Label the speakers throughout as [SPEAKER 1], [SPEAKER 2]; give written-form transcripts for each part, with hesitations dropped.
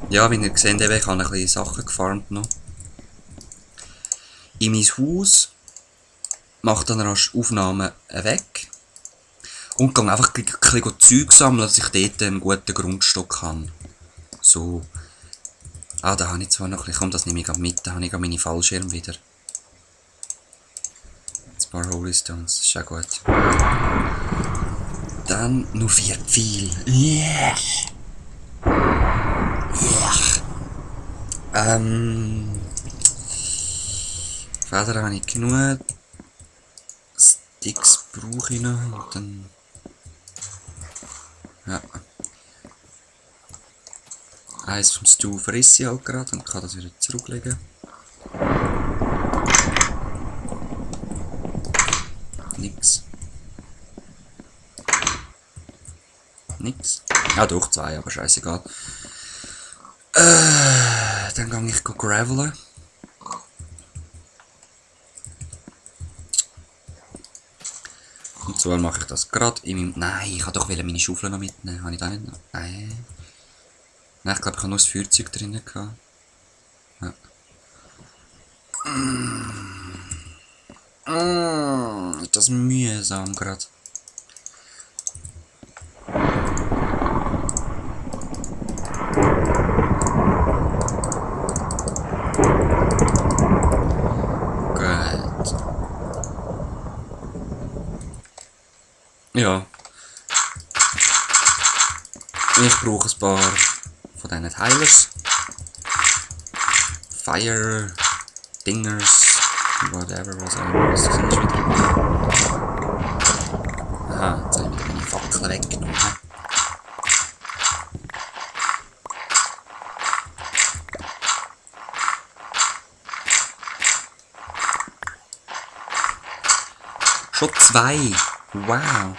[SPEAKER 1] Ja, wie ihr seht, ich habe ein bisschen Sachen gefarmt noch. In mein Haus mache dann rasch Aufnahmen weg. Und gehe einfach ein bisschen Zeug sammeln, dass ich dort einen guten Grundstock habe. So. Ah, da habe ich zwar noch ein bisschen, komm, das nehme ich gerade mit, da habe ich gerade meine Fallschirme wieder. Ein paar Holy Stones, das ist auch gut. Dann nur 4 Pfeile. Yeah. Yeah. Federn habe ich genug. Sticks brauche ich noch und dann... Ja. Eins vom Stew verriss ich halt gerade und kann das wieder zurücklegen. Nix. Nix. Ja doch, 2, aber scheißegal. Dann gehe ich gravelen. Und zwar mache ich das gerade in meinem... Nein, ich wollte doch meine Schaufel noch mitnehmen. Habe ich da nicht noch? Nein. Nein, ich glaube, ich habe nur das Feuerzeug drin gehabt. Ja. Ist das mühsam gerade. Gut. Ja. Ich brauche ein paar von diesen Teilers. Fire Dingers. Whatever, was auch immer das ist wieder. Aha, jetzt habe ich wieder meine Fackel weggenommen. Schon 2. Wow.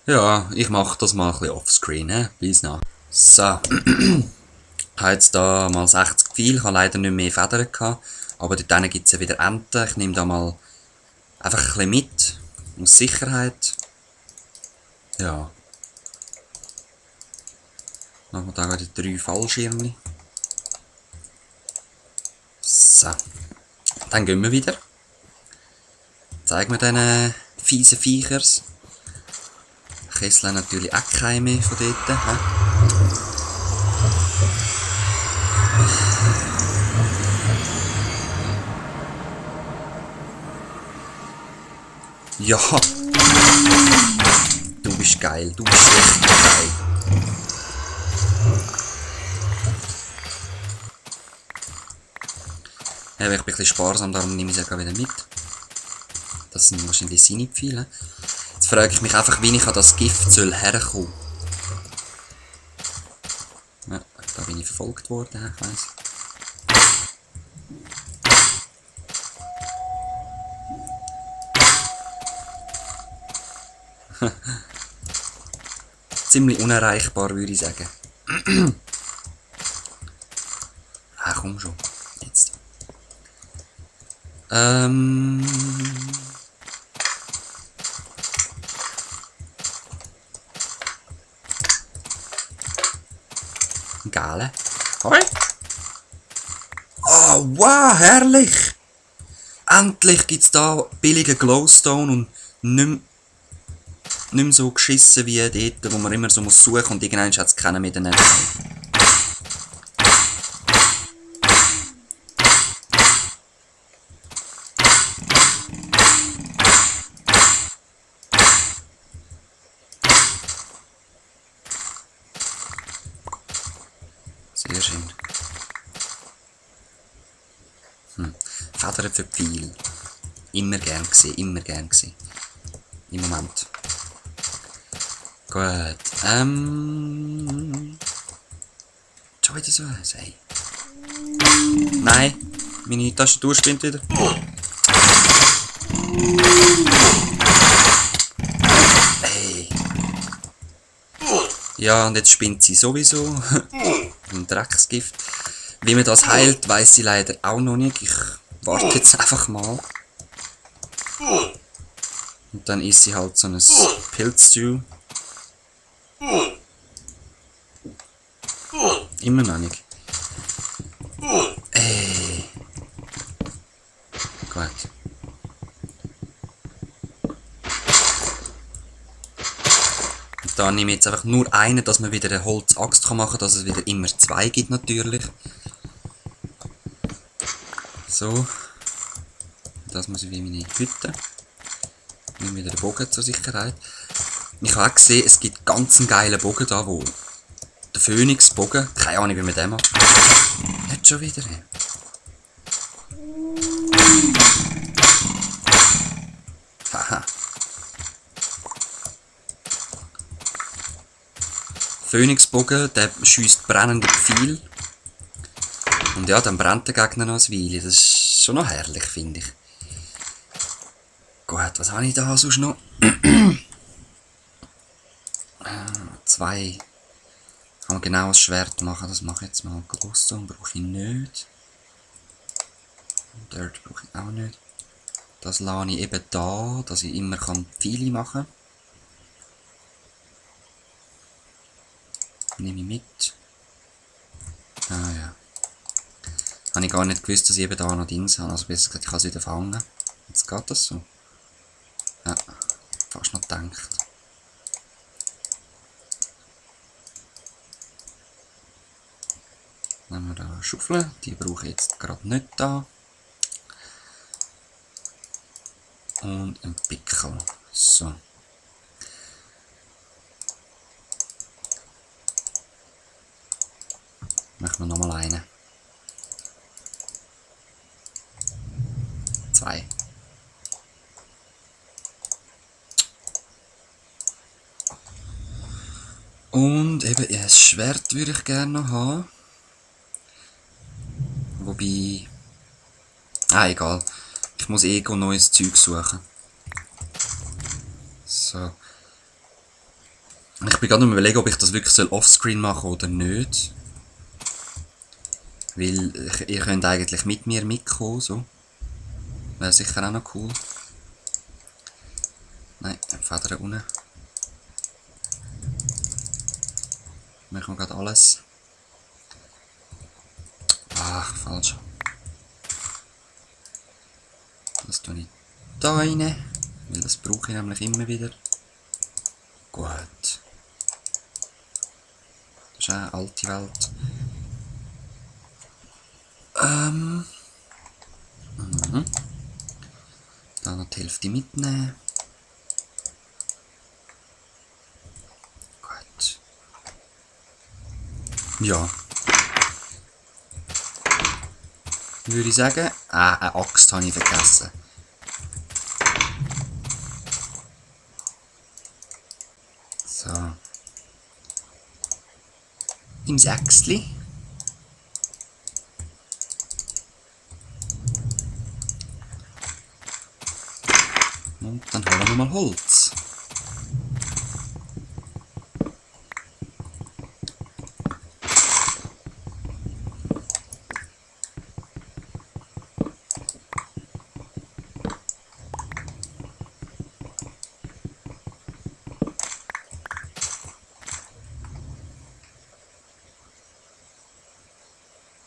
[SPEAKER 1] Ja, ich mache das mal ein bisschen offscreen, bis nach. So. Ich habe jetzt da mal 60 Pfeile, ich habe leider nicht mehr Federn gehabt, aber dort gibt es ja wieder Enten. Ich nehme da mal einfach ein bisschen mit, aus Sicherheit. Ja. Machen wir da gerade 3 Fallschirme. So. Dann gehen wir wieder. Zeigen wir diesen fiesen Viechers. Kessel natürlich auch keine mehr von dort. Ja. Du bist geil. Du bist echt geil. Ja, ich bin ein bisschen sparsam, darum nehme ich es ja wieder mit. Das sind wahrscheinlich seine Pfeile. Jetzt frage ich mich einfach, wie ich an das Gift herkommen soll. Ja, da bin ich verfolgt worden, ich weiss. Ziemlich unerreichbar, würde ich sagen. Ah, komm schon. Jetzt. Gale. Hoi. Oh, wow, herrlich. Endlich gibt es da billige Glowstone und nicht mehr so geschissen wie dort, wo man immer so suchen muss und irgendwann hat es keinen mehr daneben. Sehr schön. Federn für Pfeil. Immer gern gesehen, immer gern gesehen. Im Moment. Gut. Schon wieder so eins, ey. Nein, meine Tastatur spinnt wieder. Ey. Ja, und jetzt spinnt sie sowieso. Ein Drecksgift. Wie man das heilt, weiss sie leider auch noch nicht. Ich warte jetzt einfach mal. Und dann ist sie halt so ein Pilzstew. Immer noch nicht. Ey. Gut. Und da nehme ich jetzt einfach nur einen, dass man wieder eine Holzaxt machen kann, dass es wieder immer 2 gibt natürlich. So. Das muss ich wie meine Hütte. Ich nehme wieder den Bogen zur Sicherheit. Ich habe auch gesehen, es gibt ganz einen geilen Bogen da, wo der Phönix-Bogen, keine Ahnung wie man den macht. Nicht schon wieder. Haha. Phönix-Bogen, der schiesst brennende Pfeile. Und ja, dann brennt der Gegner noch ein Weile. Das ist schon noch herrlich, finde ich. Gut, was habe ich da sonst noch? 2. Kann man genau ein Schwert machen, das mache ich jetzt mal groß. Brauche ich nicht. Dirt brauche ich auch nicht. Das lasse ich eben da, dass ich immer Pfeile machen kann. Nehme ich mit. Ah ja. Habe ich gar nicht gewusst, dass ich eben da noch Dings habe. Also besser gesagt, ich kann es wieder fangen. Jetzt geht das so. Ja, fast noch gedacht. Nehmen wir da eine Schaufel, die brauche ich jetzt gerade nicht da. Und ein Pickel. So. Machen wir nochmal einen. 2. Und eben, ja, ein Schwert würde ich gerne noch haben. Wobei... Ah, egal. Ich muss neues Zeug suchen. So. Ich bin gerade am Überlegen, ob ich das wirklich offscreen machen soll oder nicht. Weil ihr könnt eigentlich mit mir mitkommen, so. Wäre sicher auch noch cool. Nein, Federn unten. Machen wir gerade alles. Ach, falsch. Das tue ich da rein, weil das brauche ich nämlich immer wieder. Gut. Das ist auch eine alte Welt. Dann noch die Hälfte mitnehmen. Gut. Ja. Würde ich sagen. Ah, eine Axt habe ich vergessen. So. Im Säckchen. Und dann holen wir mal Holz.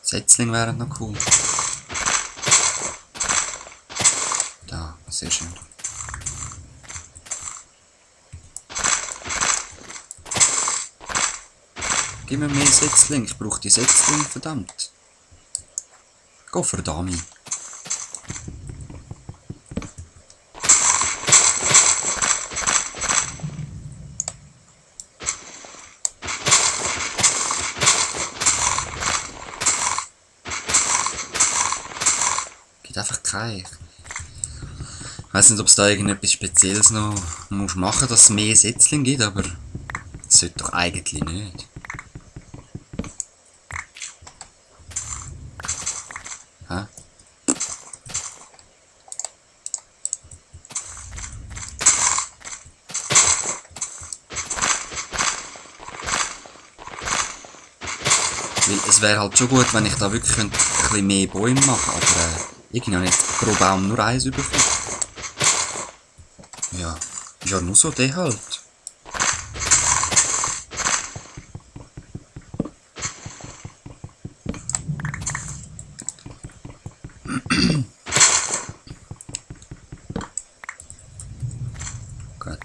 [SPEAKER 1] Setzling wären noch cool. Da, sehr schön. Gib mir mehr Setzling, ich brauche die Setzling, verdammt. Go verdammt. Gibt einfach kein. Ich weiß nicht, ob es da irgendetwas Spezielles noch muss machen, dass es mehr Setzling gibt, aber das sollte doch eigentlich nicht. Hä? Weil es wäre halt schon gut, wenn ich da wirklich ein bisschen mehr Bäume machen könnte, aber irgendwie habe ich jetzt pro Baum nur eins bekommen. Ja, ist ja nur so der halt. gut.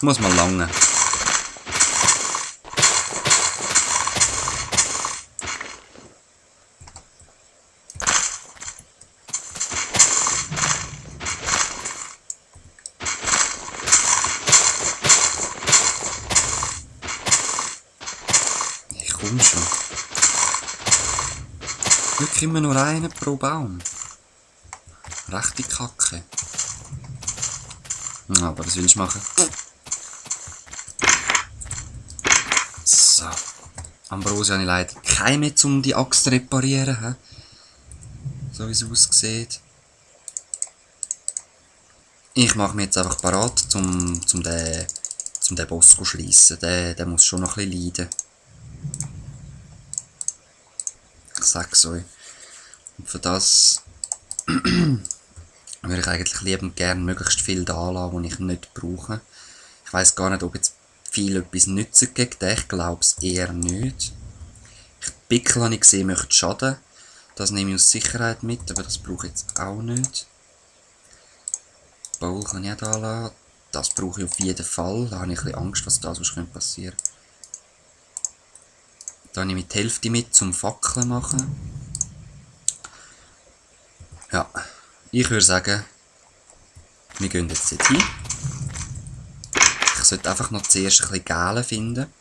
[SPEAKER 1] Muss mal lange. Ich komm schon. Wirklich immer nur einen pro Baum. Rechte Kacke. Aber was willst du machen? So. Ambrosia habe ich leider keine mehr, um die Axt zu reparieren. He? So wie es aussieht. Ich mache mich jetzt einfach parat, um den Boss zu schliessen. Der muss schon noch ein bisschen leiden. Ich sag's euch. Und für das würde ich eigentlich liebend gern möglichst viel da lassen, was ich nicht brauche. Ich weiss gar nicht, ob jetzt viel etwas nützen gegen den. Ich glaube es eher nicht. Die Pickel habe ich gesehen, möchte schaden. Das nehme ich aus Sicherheit mit, aber das brauche ich jetzt auch nicht. Bowl kann ich auch da lassen. Das brauche ich auf jeden Fall. Da habe ich ein bisschen Angst, was da sonst passieren könnte. Da nehme ich die Hälfte mit zum Fackeln machen. Ja, ich würde sagen, wir gehen jetzt dort hin. Ich sollte einfach noch zuerst ein bisschen Gale finden.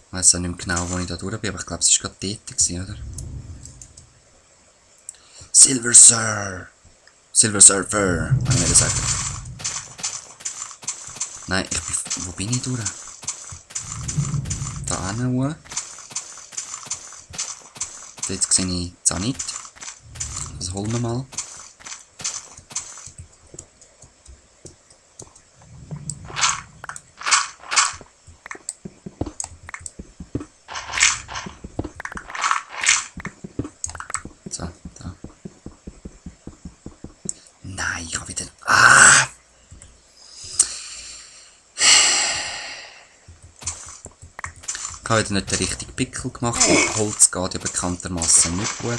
[SPEAKER 1] Ich weiss auch nicht mehr genau, wo ich da durch bin, aber ich glaube, es war gerade dort, oder? Silver Surfer, kann ich wieder sagen. Nein, wo bin ich durch? Da hinten. Dort sehe ich Zanit. Das holen wir mal. So, da. Nein, ich habe wieder... Ah! Ich habe wieder nicht den richtigen Pickel gemacht. Holz geht ja bekanntermaßen nicht gut.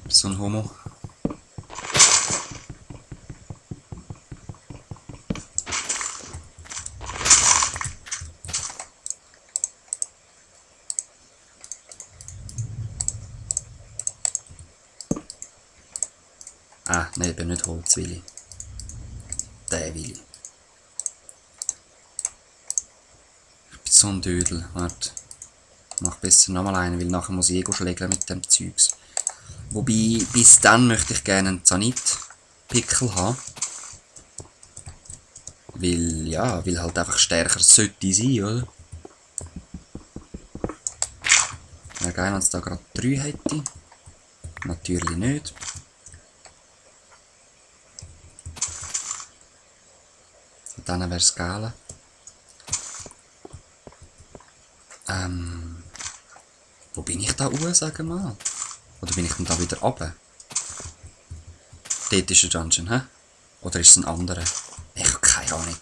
[SPEAKER 1] So ein Homo. Ah, nein, eben nicht Holzwilli. Der Willi. Ich bin so ein Dödel. Warte. Ich mach besser nochmal einen, weil nachher muss ich schlägeln mit dem Zeugs. Wobei, bis dann möchte ich gerne einen Zanit-Pickel haben. Weil halt einfach stärker sollte sein, oder? Wäre geil, wenn es da gerade 3 hätte. Natürlich nicht. Und dann wäre es geil. Wo bin ich da hoch, sag mal? Oder bin ich denn da wieder runter? Dort ist der Dungeon, hä? Oder ist es ein anderer? Ich habe keine Ahnung.